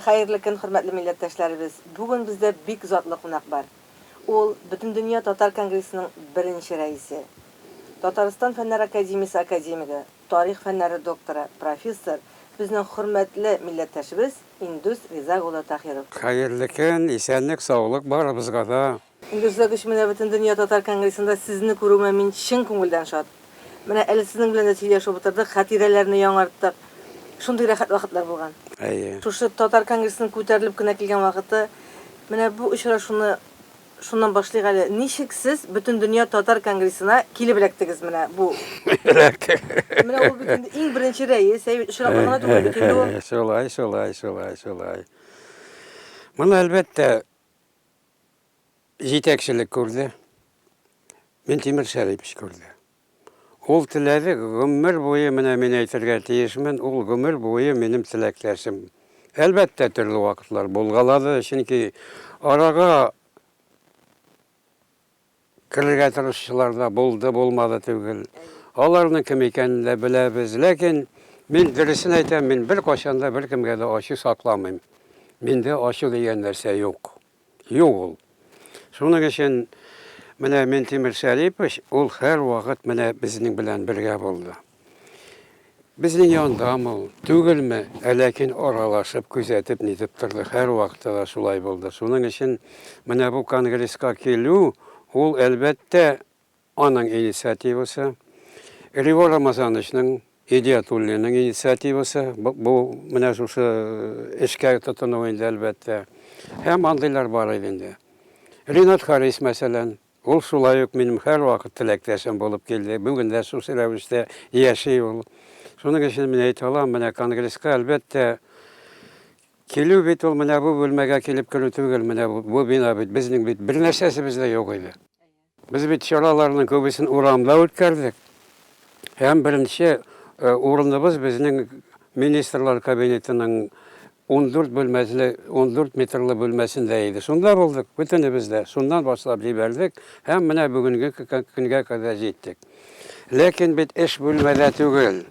Хәерле көн, хөрмәтле милләттәшләребез! Бүген бездә бик затлы кунак бар. Ул, Бөтендөнья татар конгрессының беренче рәисе, Татарстан Фәннәр академиясе академигы, тарих фәннәре докторы, профессор, безнең хөрмәтле милләттәшебез Индус Ризак улы Таһиров. Хәерле көн, исәнлек, саулык барыбызга да. Индус Ризакович, менә Бөтендөнья татар конгрессында сезне күрүемә мин чын күңелдән шат. Менә әле сезнең белән дә сөйләшеп утырдык, хатирәләрне яңарттык. Шундый рәхәт вакытлар булган. Әйе. Шушы татар конгрессының күтәрелеп кенә килгән вакыты. Менә бу очрашуны шуннан башлыйк әле. Ничек сез Бөтендөнья татар конгрессына килеп эләктегез менә бу? Эләктек. Менә ул бит инде иң беренче рәис, әйе бит, очраклы гына түгел бит инде ул. Шулай, шулай, шулай, шулай. Моны, әлбәттә, җитәкчелек күрде. Минтимер Шәрипович күрде. Ул теләде, гомер буе менә мин әйтергә тиешмен, ул гомер буе минем теләктәшем. Әлбәттә, төрле вакытлар булгалады, чөнки арага керергә тырышучылар да булды, булмады түгел. Аларның кем икәнен дә беләбез. Ләкин мин дөресен әйтәм, мин беркайчан да беркемгә дә ачу сакламыйм. Миндә ачу дигән нәрсә юк. Юк ул. Шуның өчен менә Минтимер Шәрипович ул һәрвакыт менә безнең белән бергә булды. Безнең яндамы ул, түгелме, ә ләкин аралашып, күзәтеп, нитеп торды. Һәрвакытта да шулай булды. Шуның өчен менә бу конгресска килү, ул, әлбәттә, Аның инициативасы, Ривор Рамазановичның, Идиятуллинның инициативасы, бу менә шушы эшкә тотыну инде, әлбәттә. Һәм андыйлар бар иде инде. Ринат Харис, мәсәлән, ул шулай ук минем һәрвакыт теләктәшем булып килде. Бүген дә шушы рәвештә яши ул. Шуның өчен мин әйтә алам, менә конгресска, әлбәттә, килү бит ул менә бу бүлмәгә килеп керү түгел, менә бу бина бит безнең бит бернәрсәсебез дә юк иде. Без бит чараларның күбесен урамда үткәрдек. Һәм беренче урыныбыз безнең Министрлар Кабинетының 14 бүлмәле, 14 метрлы бүлмәсендә иде. Шунда булдык, бөтенебез дә. Шуннан башлап җибәрдек һәм менә бүгенге көнгә кадәр җиттек. Ләкин бит эш бүлмәдә түгел.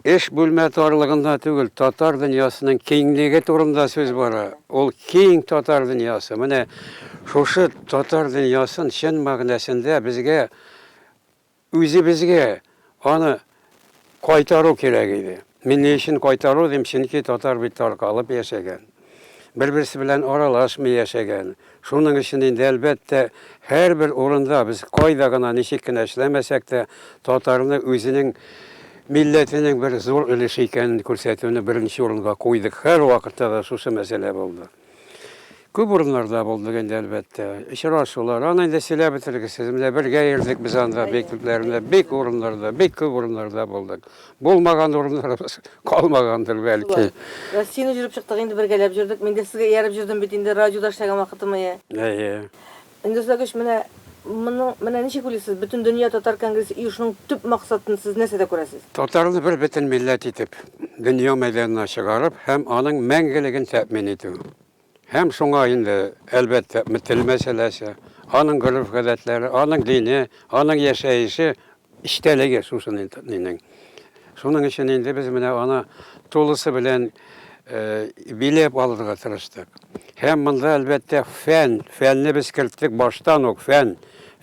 Эш бүлмә тарлыгында түгел, татар дөньясының киңлеге турында сүз бара. Ул киң татар дөньясы. Менә шушы татар дөньясын чын мәгънәсендә безгә үзебезгә аны кайтару кирәк иде. Мин ни өчен кайтару дим, чөнки татар бит таркалып яшәгән. Бер-берсе белән аралашмый яшәгән. Шуның өчен инде, әлбәттә, һәрбер урында без кайда гына ничек кенә эшләмәсәк тә, татарны үзенең милләтенең бер зур өлеше икәнен күрсәтүне беренче урынга куйдык. Һәрвакытта да шушы мәсьәлә булды. Күп урыннарда булдык инде, әлбәттә. Очрашулар, аны инде сөйләп бетергесез. Менә бергә йөрдек без анда бик күпләрендә, бик урыннарда, бик күп урыннарда булдык. Булмаган урыннарыбыз калмагандыр бәлки. Россияне йөреп чыктык инде, бергәләп йөрдек. Мин дә сезгә ияреп йөрдем бит инде, радиода эшләгән вакытым ие. Әйе. Индус Вәгыш, менә моның, менә ничек уйлыйсыз, Бөтендөнья татар конгрессы оешуның төп максатын сез нәрсәдә күрәсез? Татарны бер бөтен милләт итеп дөнья мәйданына чыгарып һәм аның мәңгелеген тәэмин итү. Һәм шуңа инде, әлбәттә, тел мәсьәләсе, аның гореф-гадәтләре, аның дине, аның яшәеше, эчтәлеге шушы нинең. Шуның өчен инде без менә аны тулысы белән биләп алырга тырыштык. Һәм монда, әлбәттә, фән, фәнне без керттек баштан ук, фән.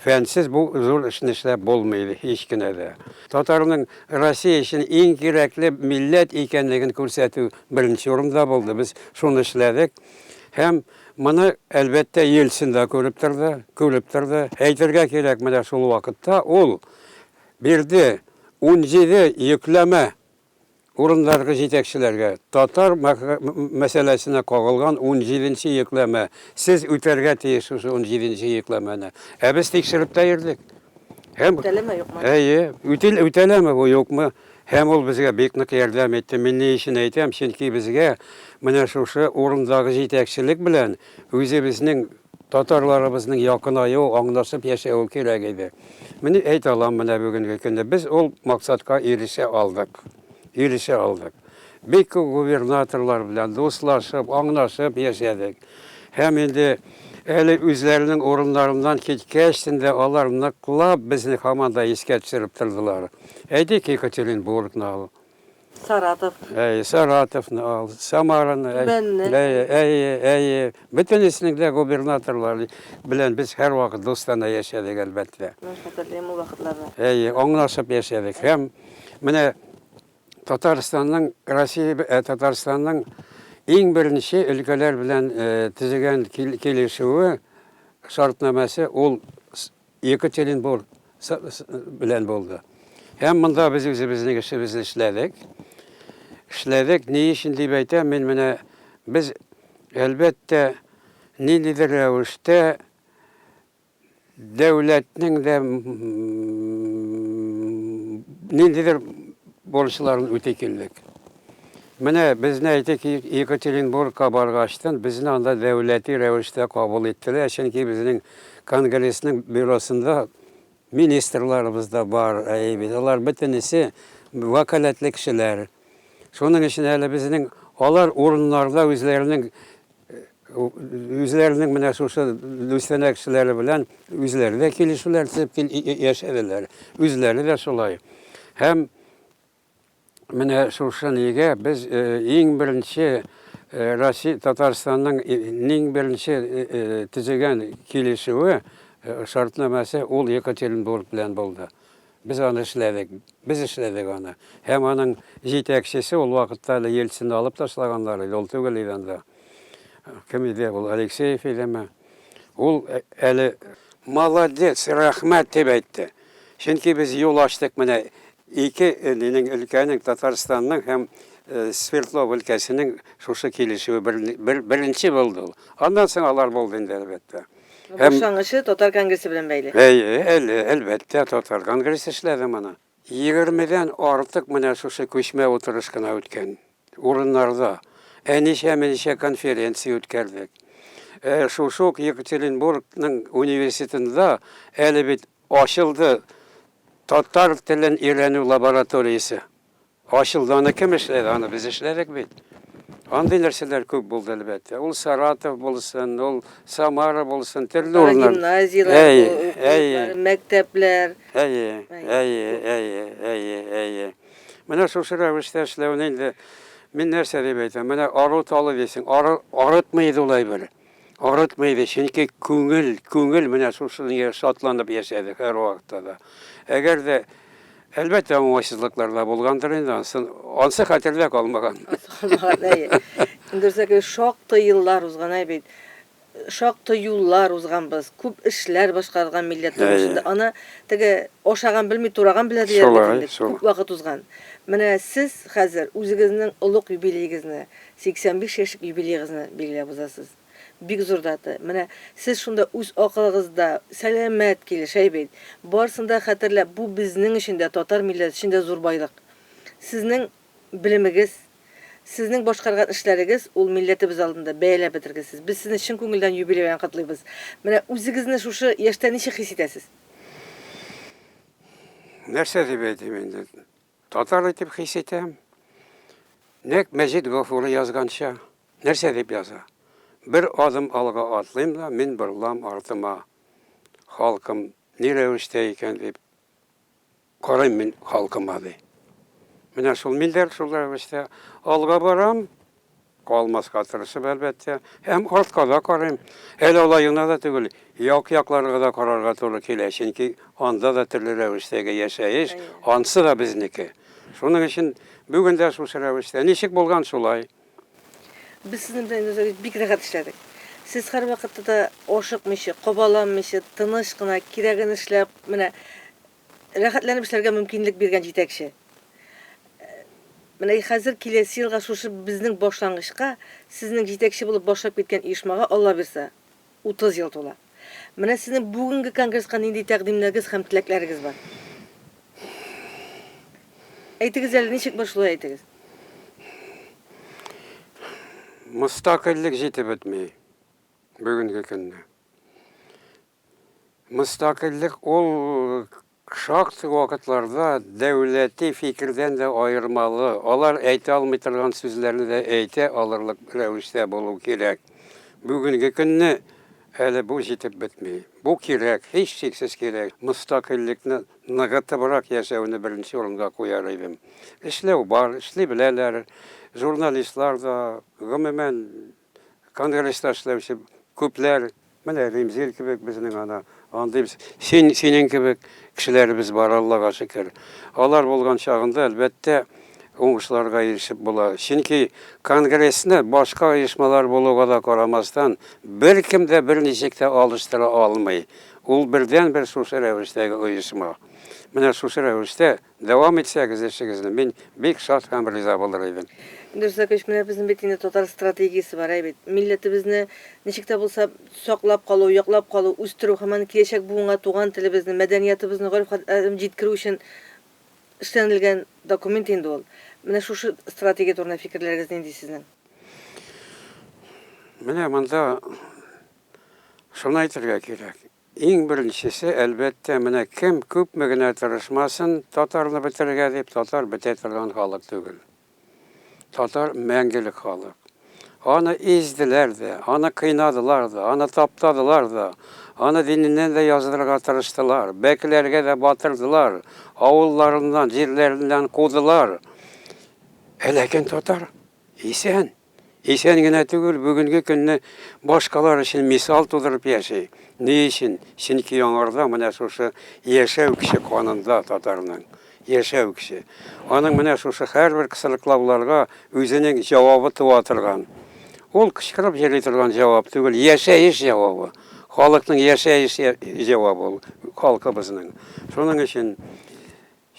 Фәнсез бу зур эшне эшләп булмый һич кенә дә. Татарның Россия өчен иң кирәкле милләт икәнлеген күрсәтү беренче урында булды. Без шуны эшләдек. Һәм моны, әлбәттә, Ельцин да күреп торды, күреп торды. Әйтергә кирәк, менә шул вакытта ул бирде 17 йөкләмә урындагы җитәкчеләргә. Татар мәсьәләсенә кагылган унҗиденче йөкләмә. Сез үтәргә тиеш шушы унҗиденче йөкләмәне. Ә без тикшереп тә йөрдек. Һәм Үтәләме, юкмы? Әйе, үтел, үтәләме бу, юкмы? Һәм ул безгә бик нык ярдәм итте. Мин ни өчен әйтәм? Чөнки безгә менә шушы урындагы җитәкчелек белән үзебезнең татарларыбызның якынаюы, аңлашып яшәве кирәк иде. Менә әйтә алам, менә бүгенге көндә без ул максатка ирешә алдык. Ирешә алдык. Бик күп губернаторлар белән дуслашып, аңлашып яшәдек. Һәм инде әле үзләренең урыннарыннан киткәч тә алар ныклап безне һаман да искә төшереп тордылар. Әйтик, Екатеринбургны ал. Саратов. Әйе, Саратовны ал, Самараны. Төмәнне. Әйе, әйе, әйе. Бөтенесенең дә губернаторлары белән без һәрвакыт дустанә яшәдек, әлбәттә. Мин хәтерлим ул вакытларны. Әйе, аңлашып яшәдек. Һәм менә Татарстанның Россия э, Татарстанның иң беренче өлкәләр белән э, төзегән килешүе шартнамәсе ул Екатеринбург белән булды. Һәм монда без үзебезнең эшебезне эшләдек. Эшләдек, ни өчен дип әйтәм, мин менә без әлбәттә ниндидер рәвештә дәүләтнең дә ниндидер бурычларын үти килдек. Менә безне әйтик Екатеринбургка баргачтын, безне анда дәүләти рәвештә кабул иттеләр, чөнки безнең конгрессның бюросында министрларыбыз да бар, әйе бит, алар бөтенесе вәкаләтле кешеләр. Шуның өчен әле безнең алар урыннарда үзләренең үзләренең менә шушы дустанә кешеләре белән үзләре дә килешүләр төзеп яшәделәр. Үзләре дә шулай. Һәм менә шушы нигә без иң беренче Россия Татарстанның иң беренче төзегән килешүе шартнамәсе ул Екатеринбург белән булды. Без аны эшләдек. Без эшләдек аны. Һәм аның җитәкчесе ул вакытта әле Ельцинны алып ташлаганнар иде, ул түгел иде анда. Кем иде ул, Алексеев идеме? Ул әле молодец, рәхмәт дип әйтте. Чөнки без юл ачтык менә ике нинең өлкәнең, Татарстанның һәм Свердлов өлкәсенең шушы килешүе бер, беренче булды ул. Аннан соң алар булды инде, әлбәттә. Һәм Башлангычы татар конгрессы белән бәйле. Әйе, әле, әлбәттә, татар конгрессы эшләде моны. Егермедән артык менә шушы күчмә утырыш кына үткән урыннарда. Ә ничәмә-ничә конференция үткәрдек. Ә шушы ук Екатеринбургның университетында әле бит ачылды татар телен өйрәнү лабораториясе. Ачылды, аны кем эшләде? Аны без эшләдек бит. Андый нәрсәләр күп булды, әлбәттә. Ул Саратов булсын, ул Самара булсын, төрле урыннар. Гимназияләр, әй, мәктәпләр. Әйе, әйе, әйе, әйе, әйе. Менә шушы рәвештә эшләүне инде мин нәрсә дип әйтәм? Менә ару талы дисең, арытмый иде ул әйбер. Арытмый иде, чөнки күңел, күңел менә шушы нигә шатланып яшәде һәрвакытта да. Әгәр дә, әлбәттә, уңайсызлыклар да булгандыр инде, ансын, ансы хәтердә калмаган. Калмаган, әйе. Дөресрәге, шактый еллар узган, әй бит. Шактый юллар узганбыз, күп эшләр башкарылган милләт тормышында. Аны теге ашаган белми, тураган белә диләр бит инде. Күп вакыт узган. Менә сез хәзер үзегезнең олуг юбилеегызны, 85 яшьлек юбилеегызны билгеләп узасыз. Бик зур дата. Менә сез шунда үз акылыгызда, сәламәт килеш, әй бит. Барысын да хәтерләп, бу безнең өчен дә, татар милләте өчен дә зур байлык. Сезнең белемегез, сезнең башкарган эшләрегез ул милләтебез алдында бәяләп бетергесез. Без сезне чын күңелдән юбилей белән котлыйбыз. Менә үзегезне шушы яшьтә ничек хис итәсез? Нәрсә дип әйтим инде? Татар итеп хис итәм. Нәкъ Мәҗит Гафури язганча. Нәрсә дип яза? Бер адым алга атлыйм да, мин борылам артыма. Халкым ни рәвештә икән дип карыйм мин халкыма, ди. Менә шул мин дә шул рәвештә алга барам, Калмаска тырышып, әлбәттә. Һәм артка да карыйм. Әле алай гына да түгел, як-якларга да карарга туры килә, чөнки анда да төрле рәвештәге яшәеш, ансы да безнеке. Шуның өчен бүген дә шушы рәвештә. Ничек булган, шулай. Без сезнең белән, Илнур Закирович, бик рәхәт эшләдек. Сез һәрвакытта да ашыкмыйча, кабаланмыйча, тыныч кына, кирәген эшләп, менә рәхәтләнеп эшләргә мөмкинлек биргән җитәкче. Менә хәзер киләсе елга шушы безнең башлангычка, сезнең җитәкче булып башлап киткән оешмага, Алла бирса, 30 ел тула. Менә сезнең бүгенге конгресска нинди тәкъдимнәрегез һәм теләкләрегез бар? Әйтегез әле, ничек бар, шулай әйтегез. Мөстәкыйльлек җитеп бетми бүгенге көнне. Мөстәкыйльлек ул шактый вакытларда дәүләти фикердән дә аермалы, алар әйтә алмый торган сүзләрне дә әйтә алырлык рәвештә булу кирәк. Бүгенге көнне, Әле бу җитеп бетми. Бу кирәк, һичшиксез кирәк. Мөстәкыйльлекне ныгытыбрак яшәүне беренче урынга куяр идем. Эшләү бар, эшли беләләр. Журналистлар да, гомумән, конгресста эшләүче күпләр. Менә Римзил кебек безнең ана, андый син, синең кебек кешеләребез бар, Аллага шөкер. Алар булган чагында, әлбәттә, уңышларга ирешеп була. Чөнки конгрессны башка оешмалар булуга да карамастан, беркем дә берничек тә алыштыра алмый. Ул бердәнбер шушы рәвештәге оешма. Менә шушы рәвештә дәвам итсәгез эшегезне, мин бик шат һәм риза булыр идем. Дөрес Закович, менә безнең бит инде татар стратегиясе бар, әй бит. Милләтебезне ничек тә булса саклап калу, яклап калу, үстерү һәм аны киләчәк буынга туган телебезне, мәдәниятыбызны, гореф-гадәтләребезне җиткерү өчен эшләнелгән документ инде ул. Менә шушы стратегия турында фикерләрегез нинди сезнең? Менә монда Шуны әйтергә кирәк, иң беренчесе, әлбәттә, менә кем күпме генә тырышмасын татарны бетерергә дип, татар бетә торган халык түгел. Татар мәңгелек халык. Аны изделәр дә, аны кыйнадылар да, аны таптадылар да, аны диненнән дә яздырырга тырыштылар, бәкеләргә дә батырдылар, авылларыннан, җирләреннән кудылар. Ә ләкин татар исән. Исән генә түгел, бүгенге көнне башкалар өчен мисал тудырып яши. Ни өчен? Чөнки яңарда менә шушы яшәү көче канында татарның. Яшәү көче. Аның менә шушы һәрбер кысрыклауларга үзенең җавабы туа торган. Ул кычкырып йөри торган җавап түгел, яшәеш җавабы. Халыкның яшәеш җавабы ул, халкыбызның. Шуның өчен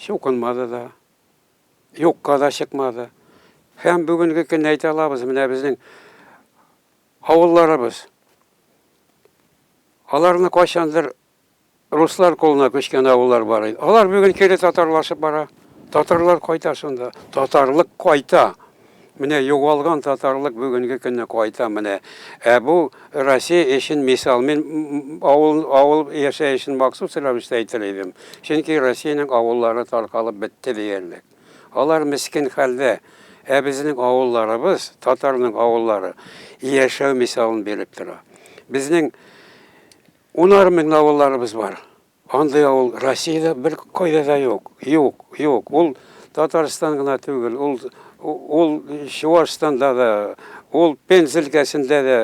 чукынмады да, Юкка да чыкмады. Һәм бүгенге көнне әйтә алабыз, менә безнең авылларыбыз. Аларны кайчандыр руслар кулына күчкән авыллар бар иде. Алар бүген кире татарлашып бара. Татарлар кайта шунда. Татарлык кайта. Менә югалган татарлык бүгенге көнне кайта менә. Ә бу Россия өчен мисал. Мин авыл авыл яшәешен махсус рәвештә әйтер идем. Чөнки Россиянең авыллары таркалып бетте диярлек. Алар мескен хәлдә. Ә безнең авылларыбыз, татарның авыллары яшәү мисалын биреп тора. Безнең унар мең авылларыбыз бар. Андый авыл Россиядә бер кайда да юк. Юк, юк. Ул Татарстан гына түгел, ул ул Чуашстанда да, ул Пенза өлкәсендә дә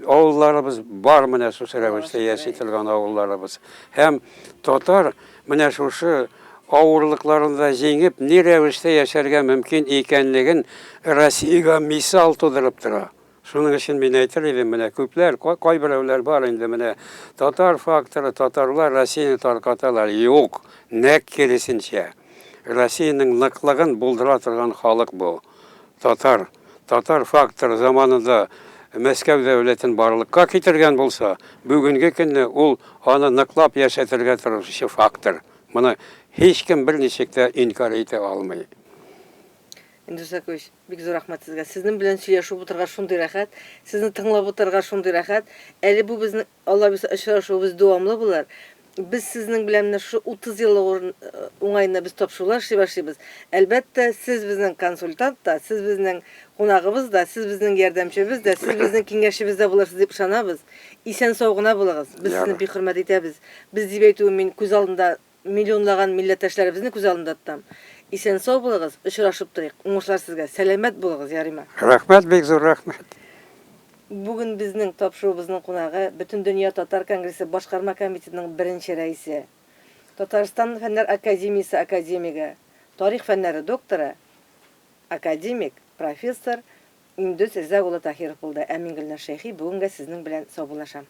авылларыбыз бар менә шушы рәвештә яши торган авылларыбыз. Һәм татар менә шушы авырлыкларын да җиңеп, ни рәвештә яшәргә мөмкин икәнлеген Россиягә мисал тудырып тора. Шуның өчен мин әйтер идем, менә күпләр, кайберәүләр бар инде менә татар факторы, татарлар Россияне таркаталар. Юк, нәкъ киресенчә. Россиянең ныклыгын булдыра торган халык бу. Татар. Татар факторы заманында Мәскәү дәүләтен барлыкка китергән булса, бүгенге көнне ул аны ныклап яшәтергә тырышучы фактор. Моны һичкем берничек тә инкарь итә алмый. Индус Закович, Бик зур рәхмәт сезгә. Сезнең белән сөйләшеп утырырга шундый рәхәт, сезне тыңлап утырырга шундый рәхәт. Әле бу безнең, Алла бирсә, очрашуыбыз дәвамлы булыр. Без сезнең белән менә шушы 30 еллык урын уңаена без тапшырулар эшли башлыйбыз. Әлбәттә, сез безнең консультант та, сез безнең кунагыбыз да, сез безнең ярдәмчебез дә, сез безнең киңәшчебез дә булырсыз дип ышанабыз. Исән-сау гына булыгыз. Без сезне бик хөрмәт итәбез. Без дип әйтүем мин күз алдында Миллионлаган милләттәшләребезне күз алдында тотам. Исән-сау булыгыз, очрашып торыйк. Уңышлар сезгә, сәламәт булыгыз, ярыймы? Рәхмәт, бик зур рәхмәт. Бүген безнең тапшыруыбызның кунагы, Бөтендөнья татар конгрессы башкарма комитетының беренче рәисе, Татарстан Фәннәр академиясе академигы, тарих фәннәре докторы, академик, профессор Индус Риза улы Таһиров булды. Ә мин Гөлназ Шәйхи бүгенгә сезнең белән саубуллашам.